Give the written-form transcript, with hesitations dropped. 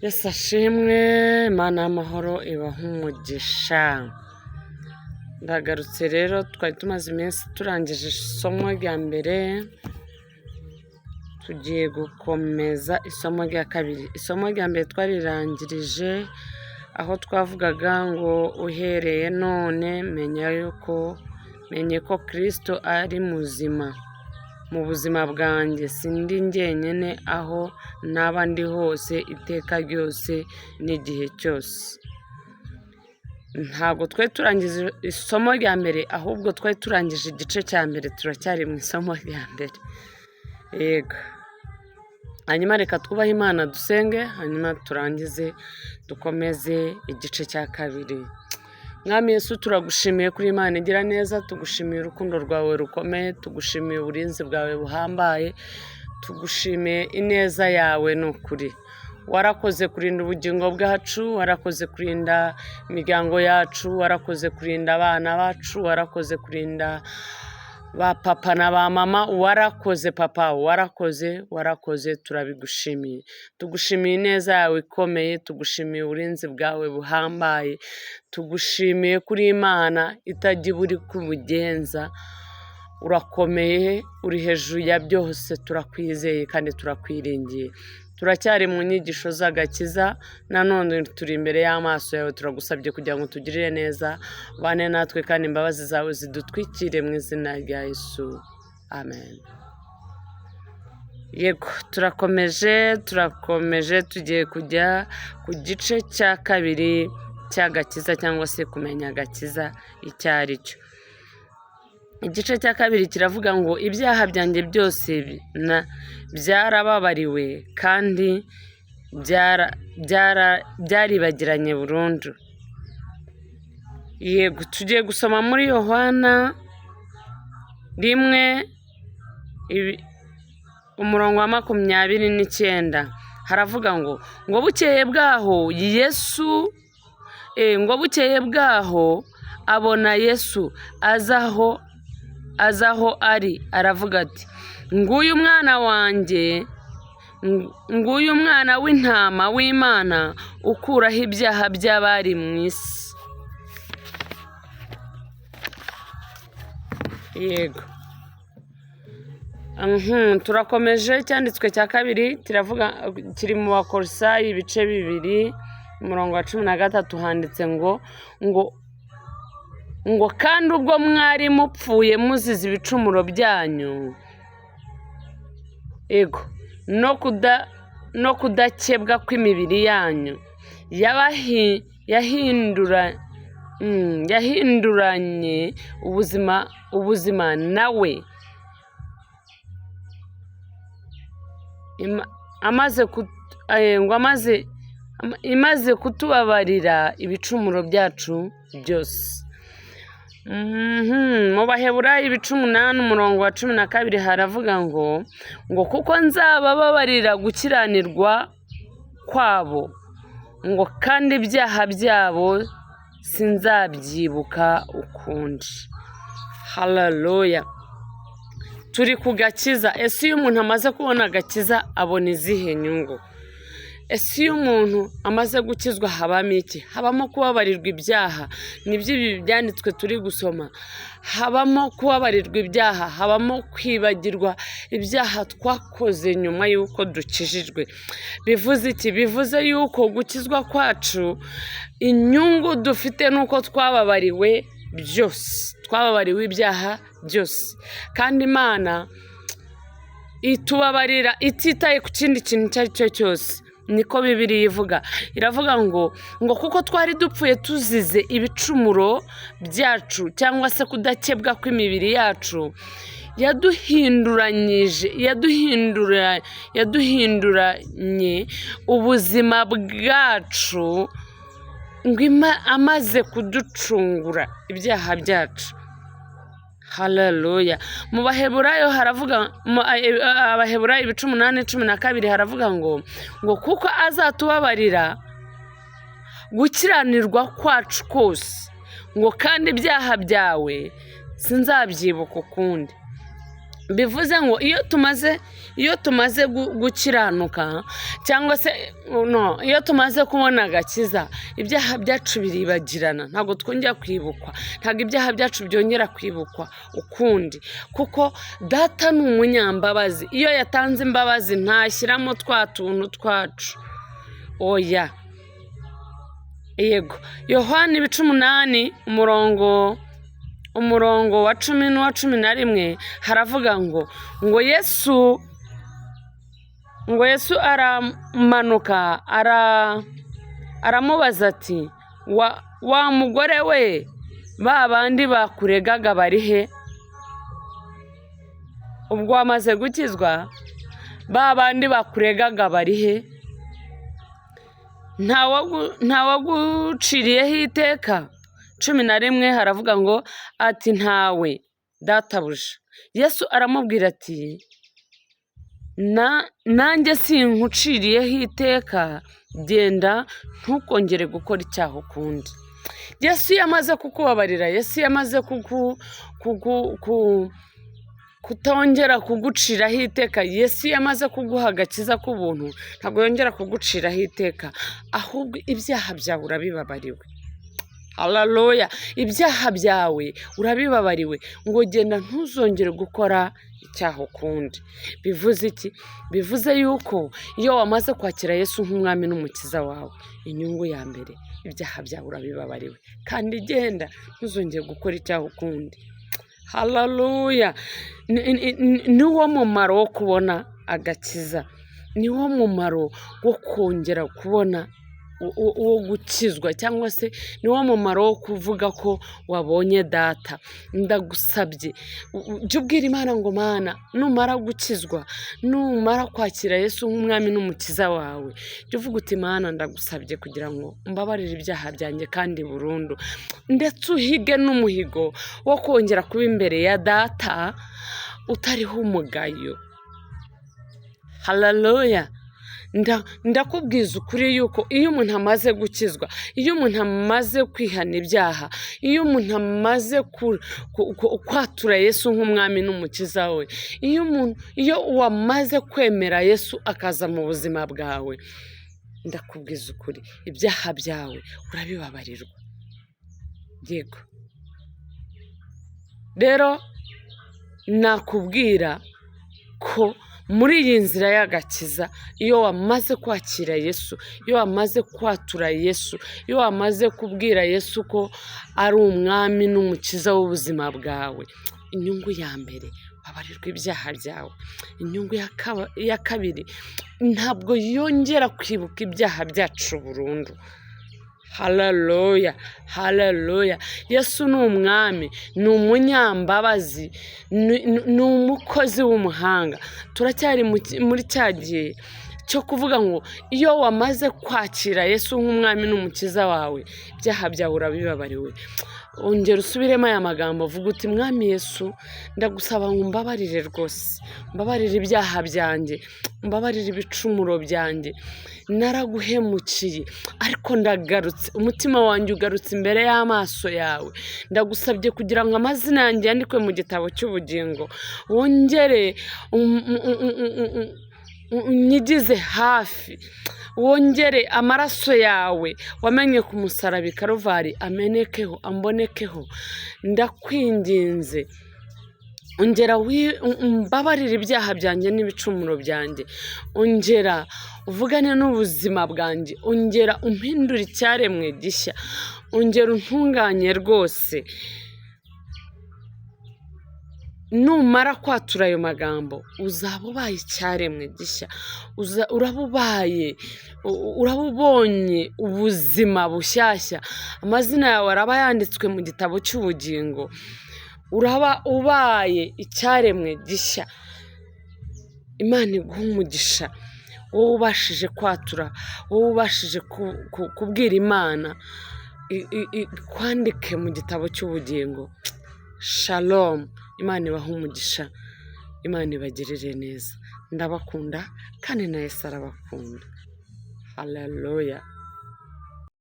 Yesu ashimwe, Imana y'amahoro ibahe umugisha. Ndagarutse rero, twari tumaze iminsi turangije isomo rya mbere, tugiye gukomeza isomo rya kabiri. Isomo rya mbere twarirangirije aho twavugaga ngo uhereye none menya yuko menye ko Kristo ari muzima mu buzima bwanjye, sindi njyenyine aho naba ndi hose iteka ryose n'igihe cyose. Ntabwo twari turangije isomo rya mbere, ahubwo twari turangije igice cya mbere, turacyari mu isomo rya mbere. Yego. Hanyuma reka twubahe Imana dusenge, hanyuma turangize dukomeze igice cya kabiri. Mwami Yesu, turagushimiye kuri Imana igira neza, tugushimiye urukundo rwawe rukomeye, tugushimiye uburinzi bwawe buhambaye, tugushimiye ineza yawe ni ukuri. Warakoze kurinda ubugingo bwacu, warakoze kurinda imiryango yacu, warakoze kurinda abana bacu, warakoze kurinda ba papa na ba mama, warakoze papa, warakoze, warakoze, turabigushimiye. Tugushimiye ineza yawe ikomeye, tugushimiye uburinzi bwawe buhambaye, tugushimiye kuri Imana itajya ibura uko ubigenza, urakomeye, uri hejuru ya byose, turakwizeye kandi turakwiringiye. Turacyari mu nyigisho z'agakiza, nanone turi imbere y'amaso yawe, turagusabye kugira ngo utugirire neza, ubane natwe kandi imbabazi zawe zidutwikire mu izina rya Yesu. Amen. Yego, turakomeje, turakomeje, tugiye kujya ku gice cya kabiri cy'agakiza cyangwa se kumenya agakiza icyo ari cyo. Igice cya kabiri kiravuga ngo ibyaha byanjye byose byarababariwe kandi byaribagiranye burundu. Yego, tugiye gusoma muri Yohana 1 umurongo wa 29, haravuga ngo ngo bukeye bwaho Yesu, ngo bukeye bwaho abona Yesu aza aho ari, aravuga ati nguyu umwana wanjye, nguyu umwana w'intama w'Imana ukuraho ibyaha by'abari mu isi. Yego. Turakomeje, icyanditswe cya kabiri kiravuga, kiri mu Bakolosayi ibice 2 umurongo wa 13, handitse ngo ngo ngo kandi ubwo mwari mupfuye muzize ibicumuro byanyu, yego, no kudakebwa kw'imibiri yanyu, yahinduranye ubuzima nawe ngo imaze kutubabarira ibicumuro byacu byose. Mu Baheburayo ibice 8 umurongo wa 12 haravuga ngo ngo kuko nzabababarira gukiranirwa kwabo, ngo kandi ibyaha byabo sinzabyibuka ukundi. Haleluya. Turi ku gakiza. Ese iyo umuntu amaze kubona agakiza abona izihe nyungu? Ese iyo umuntu amaze gukizwa habamo iki? Habamo kubabarirwa ibyaha. Nibyo ibi byanditswe turi gusoma. Habamo kubabarirwa ibyaha, habamo kwibagirwa ibyaha twakoze nyuma y'uko dukijijwe. Bivuze iki? Bivuze yuko gukizwa kwacu, inyungu dufite nuko twababariwe byose, twababariwe ibyaha byose. Kandi Imana itubabarira ititaye ku kindi kintu icyo ari cyo cyose. Niko Bibiliya ivuga. Iravuga ngo ngo kuko twari dupfuye tuzize ibicumuro byacu cyangwa se kudakebwa kw'imibiri yacu, yaduhinduranye ubuzima bwacu, ngo amaze kuducungura ibyaha byacu. Haleluya. Mu Baheburayo haravuga, Abaheburayo ibice 8 12 haravuga ngo ngo kuko azatubabarira gukiranirwa kwacu kose, ngo kandi ibyaha byawe sinzabyibuka ukundi. Bivuze ngo iyo tumaze gukiranuka cyangwa se no iyo tumaze kubona agakiza, ibyaha byacu biribagirana. Ntabwo twongera kwibukwa, ntabwo ibyaha byacu byongera kwibukwa ukundi, kuko Data ni umunyambabazi. Iyo yatanze imbabazi ntashyiramo twa tuntu twacu, oya. Yego, Yohani ibice 8, umurongo wa 10 n'uwa 11, haravuga ngo Yesu aramanuka aramubaza ati: "Wa mugore we, ba bandi bakuregaga bari he?" Ubwo wamaze gukizwa, ba bandi bakuregaga bari he? Ntawaguciriyeho iteka? 11 haravuga ngo ati: "Ntawe, Databuja." Yesu aramubwira ati: "Nanjye sinkuciriyeho iteka, genda, ntukongere gukora icyaha ukundi." Yesu iyo amaze kukubabarira, Yesu iyo amaze kutongera kuguciraho iteka, Yesu iyo amaze kuguha agakiza k'ubuntu, ntabwo yongera kuguciraho iteka, ahubwo ibyaha byawe urabibabariwe. Haleluya! Ibyaha byawe urabibabariwe, ngo genda, ntuzongere gukora icyaha ukundi. Bivuze iki? Bivuze yuko iyo wamaze kwakira Yesu nk'umwami n'umukiza wawe, inyungu ya mbere, ibyaha byawe urabibabariwe, kandi genda, ntuzongere gukora icyaha ukundi. Haleluya! Niwo mumaro wo kubona agakiza, niwo mumaro wo kongera kubona wo gukizwa, cyangwa se niwo mumaro wo kuvuga ko wabonye Data. Ndagusabye, jya ubwira Imana ngo: "Mana," numara gukizwa, numara kwakira Yesu nk'umwami n'umukiza wawe, jya uvuga uti: "Mana, ndagusabye kugira ngo mbabarire ibyaha byanjye kandi burundu," ndetse uhige n'umuhigo wo kongera kuba imbere ya Data utariho umugayo. Haleluya! Ndakubwiza ukuri yuko iyo umuntu amaze gukizwa, iyo umuntu amaze kwihana ibyaha, iyo umuntu amaze kwatura Yesu nk'umwami n'umukiza we, iyo wamaze kwemera Yesu akaza mu buzima bwawe, ndakubwiza ukuri, ibyaha byawe urabibabarirwa. Yego, rero nakubwira ko muri iyi nzira y'agakiza, iyo wamaze kwakira Yesu, iyo wamaze kwatura Yesu, iyo wamaze kubwira Yesu ko ari umwami n'umukiza w'ubuzima bwawe, inyungu ya mbere, babarirwa ibyaha byawe. Inyungu ya kabiri, ntabwo yongera kwibuka ibyaha byacu burundu. Haleluya, haleluya! Yesu ni umwami, ni umunyambabazi, ni umukozi w'umuhanga. Turacyari muri cya gihe cyo kuvuga ngo iyo wamaze kwakira Yesu nk'umwami n'umukiza wawe, ibyaha byawe urabibabariwe. Ongera usubiremo aya magambo, uvuga uti: "Mwami Yesu, ndagusaba ngo umbabarire rwose, mbabarire ibyaha byanjye, mbabarire ibicumuro byanjye. Naraguhemukiye, ariko ndagarutse, umutima wanjye ugarutse imbere y'amaso yawe. Ndagusabye kugira ngo amazina yanjye yandikwe mu gitabo cy'ubugingo, wongere unyigize hafi, wongere amaraso yawe wamenye ku musaraba i Karuvari amenekeho, ambonekeho. Ndakwinginze, ongera umbabarire ibyaha byanjye n'ibicumuro byanjye, ongera uvugane n'ubuzima bwanjye, ongera umpindure icyaremwe gishya, ongera untunganye rwose." Numara kwatura ayo magambo, uzaba ubaye icyaremwe gishya, uraba ubaye, uraba ubonye ubuzima bushyashya, amazina yawe araba yanditswe mu gitabo cy'ubugingo, uraba ubaye icyaremwe gishya. Imana iguhe umugisha, wowe ubashije kwatura, wowe ubashije kubwira Imana ikwandike mu gitabo cy'ubugingo. Shalom! Imana ibahe umugisha, Imana ibagirire neza. Ndabakunda kandi na Yesu arabakunda. Haleluya!